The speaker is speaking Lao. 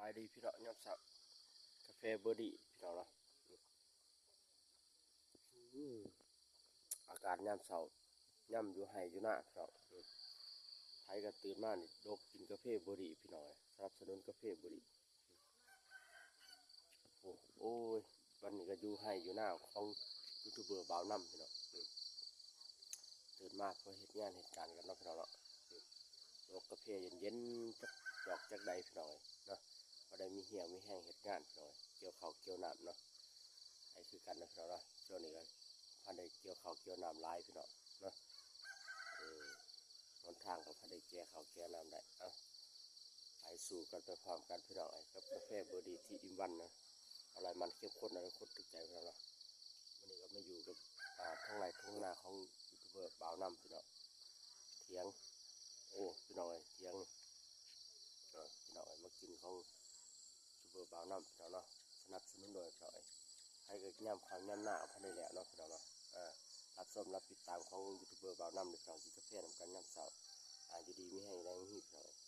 ສະບາຍດີພີ່ນ້ອງ ຍາມເຊົ້າ ກາແຟເບີດີ້ພີ່ນ້ອງເນາະ. ອືມ ອາກາດຍາມເຊົ້າ ຍາມຢູ່ໄຮ່ຢູ່ນາພີ່ນ້ອງ. ອືມ ໃຜກໍຕື່ນມານີ້ ດົກກິນກາເຟເບີດີ້ພີ່ນ້ອງເອີຍ ສະໜັບສະໜູນກາເຟເບີດີ້. ໂອ້ ໂອ້ຍ ວັນນີ້ກໍຢູ່ໄຮ່ຢູ່ນາຂອງຢູທູບເບີບ່າວນຳພີ່ນ້ອງ. ອືມ ຕື່ນມາເພື່ອເຮັດງານເຮັດການກັນເນາະພີ່ນ້ອງເນາະ. ອືມ ດົກກາເຟເຢັນໆ ຈັກດອກຈັກໃດພີ່ນ້ອງເອີຍເນາະ ພໍໄດ້ມີຮຽວມີແຮງເຮັດງານພີ່ນ້ອງເອີຍ ກ່ຽວເຂົ້າກ່ຽວນ້ຳເນາະ. ໄປຄືກັນເນາະພີ່ນ້ອງເນາະ ຊ່ວງນີ້ກໍບໍ່ທັນໄດ້ກ່ຽວເຂົ້າກ່ຽວນ້ຳຫຼາຍພີ່ນ້ອງເນາະ. ເອີ ຫົນທາງກໍພໍໄດ້ແກ່ເຂົ້າແກ່ນ້ຳໄດ້. ເອົ້າ ໄປສູ່ກັນໄປພ້ອມກັນພີ່ນ້ອງເອີຍ ກັບກາແຟເບີດີ້ທີ່ອີ່ມວັນນະ ອະຮ່ອຍມັນເຂັ້ມຂຸ້ນ ອະຮ່ອຍຄົນຖືກໃຈພີ່ນ້ອງເນາະ. ມື້ນີ້ກໍມາຢູ່ກັບ ອ່າ ທົ່ງໄຮ່ທົ່ງນາຂອງຢູທູບເບີບ່າວນຳພີ່ນ້ອງ. ຖຽງ ໂອ້ ພີ່ນ້ອງເອີຍ ຖຽງ ເອີ ພີ່ນ້ອງເອີຍ ມາກິນຂອງຢູທູບເບີບ່າວນຳພີ່ນ້ອງເນາະ ສະໜັບສະໜູນໂດຍພີ່ນ້ອງເອີຍ. ໃຜກໍຍາມເຂົ້າຍາມນາກໍບໍ່ທັນໄດ້ແລ້ວເນາະພີ່ນ້ອງເນາະ. ເອີ ຮັບຊົມຮັບຕິດຕາມຂອງຢູທູບເບີບ່າວນຳເດີພີ່ນ້ອງ ກິນກາແຟນຳກັນຍາມເຊົ້າ. ອ່າ ຢູ່ດີມີແຮງແຮງມີພີ່ນ້ອງເອີຍ.